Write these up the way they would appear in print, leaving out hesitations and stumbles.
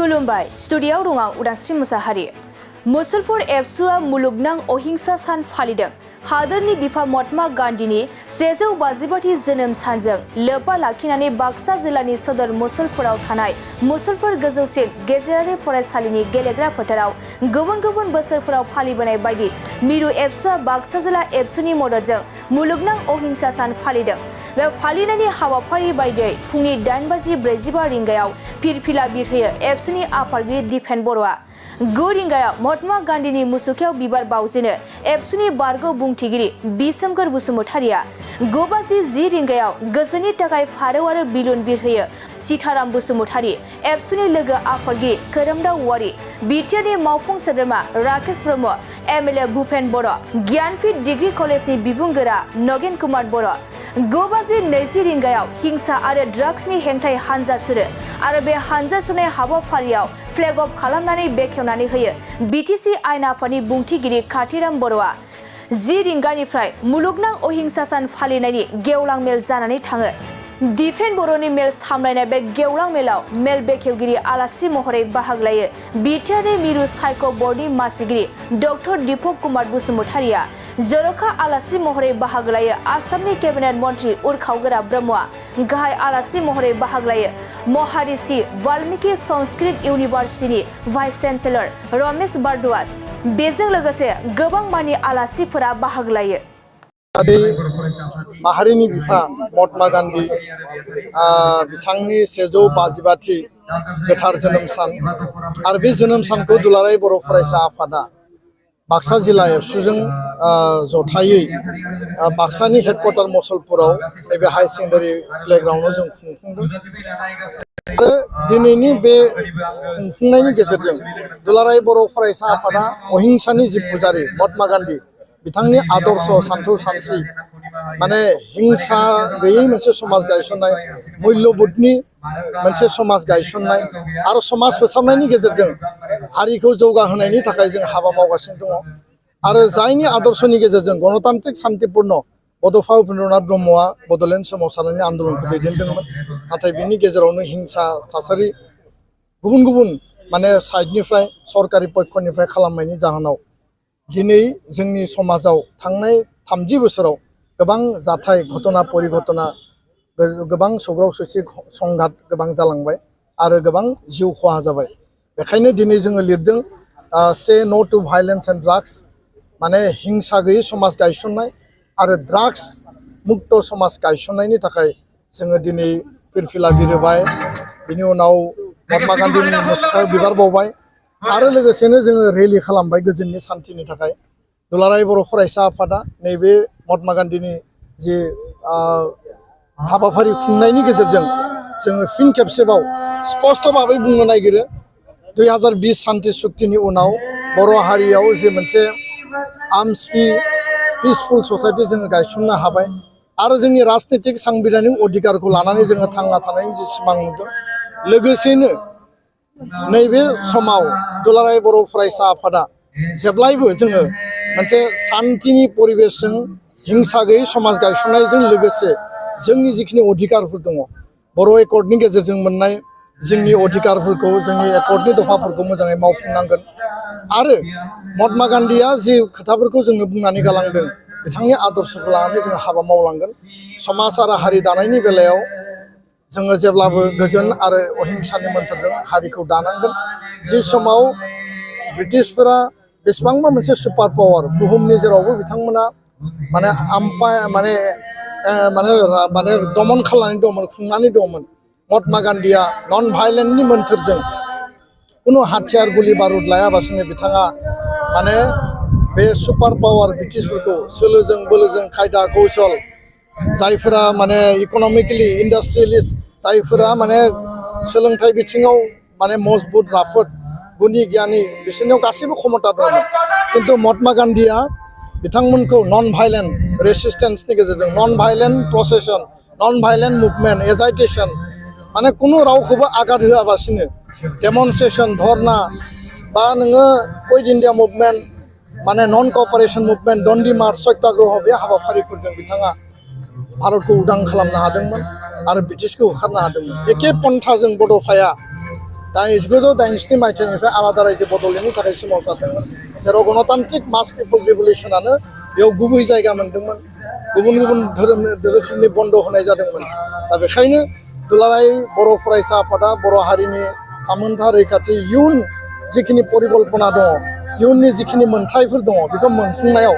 खुलुमबाय स्टुडिय'आव दं आं उदांस्रि मुसाहारि। मुसलपुर एबसुआ मुलुगनां अहिंसा सान फालिदों। हादोरनि बिफा महात्मा गान्धीनि 152थि जोनोम सानजों लोब्बा लाखिनानै बाक्सा जिल्लानि सदर मुसलपुराव थानाय मुसलपुर गोजौसिन गेजेरारि फरायसालिनि गेलेग्रा फोथाराव गुबुन बोसोरफोराव फालिबोनाय बायदि मिरु एबसुआ बाक्सा जिल्ला एबसुनि मददजों मुलुगनां अहिंसा सान फालिदों। बे फालिनायनि हाबाफारि बायदियै फुंनि 8:45 रिंगायाव फिरफिला बिरहोयो एबसुनि आफादगिरि दिपेन बर'आ। 9 रिंगायाव महात्मा गान्धीनि मुसुखायाव बिबार बावजेनो एबसुनि बारग' बुंथिगिरि बिसोमखोर बसुमतारिया। 9:10 रिंगायाव गोजोननि थाखाय फारौ आरो बिलुन बिरहोयो सीताराम बसुमतारि, एबसुनि लोगो आफादगिरि खोरोमदाव औवारि, बिटिआरनि मावफुं सोद्रोमा राकेश ब्रह्म, एमएलए भुपेन बर', ज्ञानपीठ डिग्री कलेजनि बिबुंगोरा नगेन कुमार बर'। 9:20 रिंगायाव हिंसा आरो ड्राग्सनि हेंथायै हानजा सुरो आरो बे हानजा सुरनाय हाबाफारियाव फ्लेग अफ खालामनानै बेखेवनानै होयो बिटिसि आयेन आफादनि बुंथिगिरि काथिराम बर'आ। 10 रिंगानिफ्राय मुलुगनां अहिंसा सान फालिनायनि गेवलां मेल जानानै थाङो। दिपेन बर'नि मेल सामलायनाय बे गेवलां मेलाव मेल बेखेवगिरि आलासि महरै बाहागो लायो बिटिआरनि मिरु सायख' बर्डनि मासिगिरि डक्टर दीपक कुमार बसुमतारिया। जर'खा आलासि महरै बाहागो लायो आसामनि केबिनेट मन्त्रि उरखावगोरा ब्रह्मआ। गाहाय आलासि महरै बाहागो लायो महारिषि वाल्मीकि संस्कृत इउनिभार्सिटिनि भाइस चेन्सेलर रमेश भारद्वाज। बेजों लोगोसे गोबां मानि आलासिफोरा बाहागो लायो। माहारिनि बिफा महात्मा गान्धी बिथांनि 152थि गोथार जोनोम सान आरो बे जोनोम सानखौ दुलाराय बर' फरायसा आफादा बाक्सा जिल्ला एबसुजों जथायै बाक्सानि हेडक्वार्टार मुसलपुराव नैबे हाई सेकेन्डारि प्लेग्राउन्डआव जों खुंफुंदों। आरो दिनैनि बे खुंफुंनायनि गेजेरजों दुलाराय बर' फरायसा आफादा अहिंसानि जि पुजारी महात्मा गान्धी बिथांनि आदर्श सान्थौ सानस्रि माने हिंसा गैयै मोनसे समाज गायसननाय, मुल्यबोधनि मोनसे समाज गायसननाय आरो समाज फोसाबनायनि गेजेरजों हारिखौ जौगाहोनायनि थाखाय जों हाबा मावगासिनो दङ। आरो जायनि आदर्शनि गेजेरजों गणतान्त्रिक शान्तिपूर्ण बड'फा उपेन्द्रनाथ ब्रह्मआ बड'लेण्ड सोमावसारनायनि आन्दोलनखौ दैदेनदोंमोन। नाथाय बिनि गेजेरावनो हिंसा थासारि गुबुन माने साइडनिफ्राय सरकारि पक्षनिफ्राय खालामनायनि जाहोनाव दिनै जोंनि समाजाव थांनाय 30 बोसोराव गोबां जाथाय घटना परिघटना गोबां सौग्राव सौसि संघात गोबां जालांबाय आरो गोबां जिउ खहा जाबाय। बेखायनो दिनै जोङो लिरदों से नो टु भायलेन्स एन्ड ड्राग्स, माने हिंसा गैयै समाज गायसननाय आरो ड्राग्स मुक्त समाज गायसननायनि थाखाय जोङो दिनै फिरफिला बिरहोबाय। बिनि उनाव महात्मा गान्धीनि मुसुखायाव बिबार बावबाय आरो लोगोसेनो जोङो रेलि खालामबाय गोजोननि सान्थिनि थाखाय। दुलाराय बर' फरायसा आफादा नैबे महात्मा गान्धीनि जि हाबाफारि खुंनायनि गेजेरजों जोङो फिन खेबसेबाव स्पष्ट भाबै बुंनो नागिरो 2020 शान्ति सुक्तिनि उनाव बर' हारियाव जे मोनसे आर्म्स फ्रि पिसफुल ससाइटि जोङो गायसननो हाबाय आरो जोंनि राजनितिक सांबिधानिक अधिकारखौ लानानै जोङो थांना थानायनि जि सिमां नुदों। लोगोसेनो नैबे समाव दुलाराय बर' फरायसा आफादा जेब्लायबो जोङो मोनसे शान्तिनि परिबेसजों हिंसा गैयै समाज गायसननायजों लोगोसे जोंनि जिखिनि अधिकारफोर दङ बर' एकर्डनि गेजेरजों मोननाय जोंनि अधिकारफोरखौ जोंनि एकर्डनि दफाफोरखौ मोजाङै मावफुंनांगोन। आरो महात्मा गान्धीया जि खोथाफोरखौ जोंनो बुंनानै गालांदों बिथांनि आदर्शखौ लानानै जों हाबा मावलांगोन। समाज आरो हारि दानायनि बेलायाव जोङो जेब्लाबो गोजोन आरो अहिंसानि मोन्थोरजों हारिखौ दानांगोन। जि समाव ब्रिटिशफोरा बेसेबांबा मोनसे सुपार पावार बुहुमनि जेरावबो बिथांमोना माने दमन खालामनानै दंमोन, खुंनानै दंमोन। महात्मा गान्धीया नन भायलेन्टनि मोन्थोरजों खुनु हाथियार गुलि बारुद लायाबासिनो बिथाङा माने बे सुपार पावार ब्रिटिशफोरखौ सोलोजों बोलोजों खायदा कौशल जायफोरा माने इक'नमिकेलि इन्डास्ट्रियेलिस्ट जायफोरा माने सोलोंथाइ बिथिङाव माने मजबुत राफोद गुनि गियानि बिसोरनियाव गासैबो क्षमता दंमोन। खिन्थु महात्मा गान्धीया बिथांमोनखौ नन भायलेन्ट रेसिस्टेन्सनि गेजेरजों नन भायलेन्ट प्रसेसन, नन भायलेन्ट मुभमेन्ट, एजाइटेसन माने खुनु रावखौबो आघात होआबासिनो डेमनस्ट्रेसन धरना बा नोङो कुइट इन्डिया मुभमेन्ट माने नन कपारेसन मुभमेन्ट, दण्डि मार्च, सत्याग्रह बे हाबाफारिफोरजों बिथाङा भारतखौ उदां खालामनो हादोंमोन आरो ब्रिटिशखौ होखारनो हादोंमोन। एखे पन्थाजों बड'फाया 1987 मायथाइनिफ्राय आलादा रायजो बड'लेण्डनि थाखाय सोमावसारदोंमोन जेराव गणतान्त्रिक मास पिपल रिभलिउसनानो बेयाव गुबै जायगा मोन्दोंमोन गुबुन गुबुन रोखोमनि बन्द होनाय जादोंमोन दा बेखायनो दुलाराय बर' फरायसा आफादा बर' हारिनि थामोनथा रैखाथि इयुन जिखिनि परिकल्पना दङ इयुननि जिखिनि मोन्थायफोर दङ बेखौ मोनफुंनायाव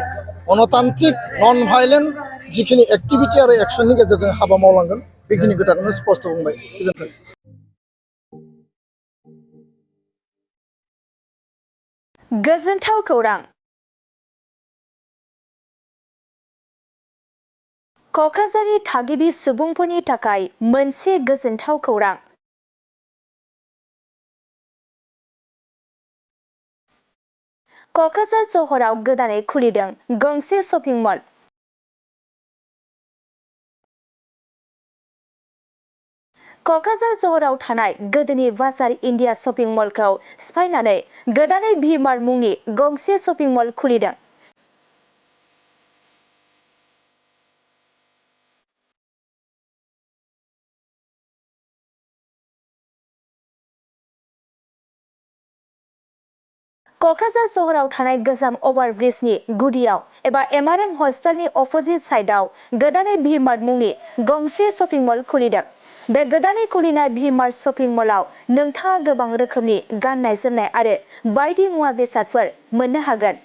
गणतान्त्रिक नन भायलेन्ट जिखिनि एक्टिभिटि आरो एक्सननि गेजेरजों हाबा मावलांगोन बेखिनि खोथाखौनो स्पष्ट बुंबाय गोजोन्थों गोजोनथाव खौरां क'क्राझारनि थागिबि सुबुंफोरनि थाखाय मोनसे गोजोनथाव खौरां क'क्राझार सहराव गोदानै खुलिदों गंसे शपिं मल क'क्राझार सहराव थानाय गोदोनि बाजार इन्डिया शपिं मलखौ सिफायनानै गोदानै भि-मार्ट मुंनि गंसे शपिं मल खुलिदों क'क्राझार सहराव थानाय गोजाम अभारब्रिजनि गुदियाव एबा एमआरएम हस्पिटालनि अपोजिट साइडआव गोदानै भि-मार्ट मुंनि गंसे शपिं मल खुलिदों बे गोदानै खुलिनाय भि-मार्ट शपिं मलाव नोंथाङा गोबां रोखोमनि गाननाय जोमनाय आरो बायदि मुवा बेसादफोर मोननो हागोन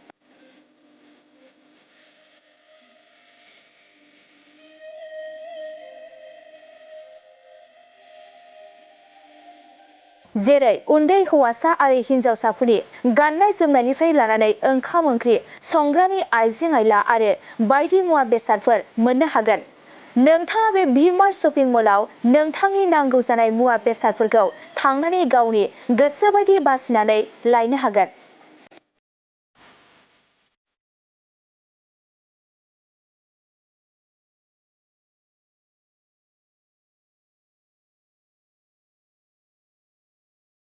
जेरै उन्दै हौवासा आरो हिन्जावसाफोरनि गाननाय जोमनायनिफ्राय लानानै ओंखाम ओंख्रि संग्रानि आइजें आइला आरो बायदि मुवा बेसादफोर मोननो हागोन नोंथाङा बे भि-मार्ट शपिं मलाव नोंथांनि नांगौ जानाय मुवा बेसादफोरखौ थांनानै गावनि गोसोबायदि बासिनानै लायनो हागोन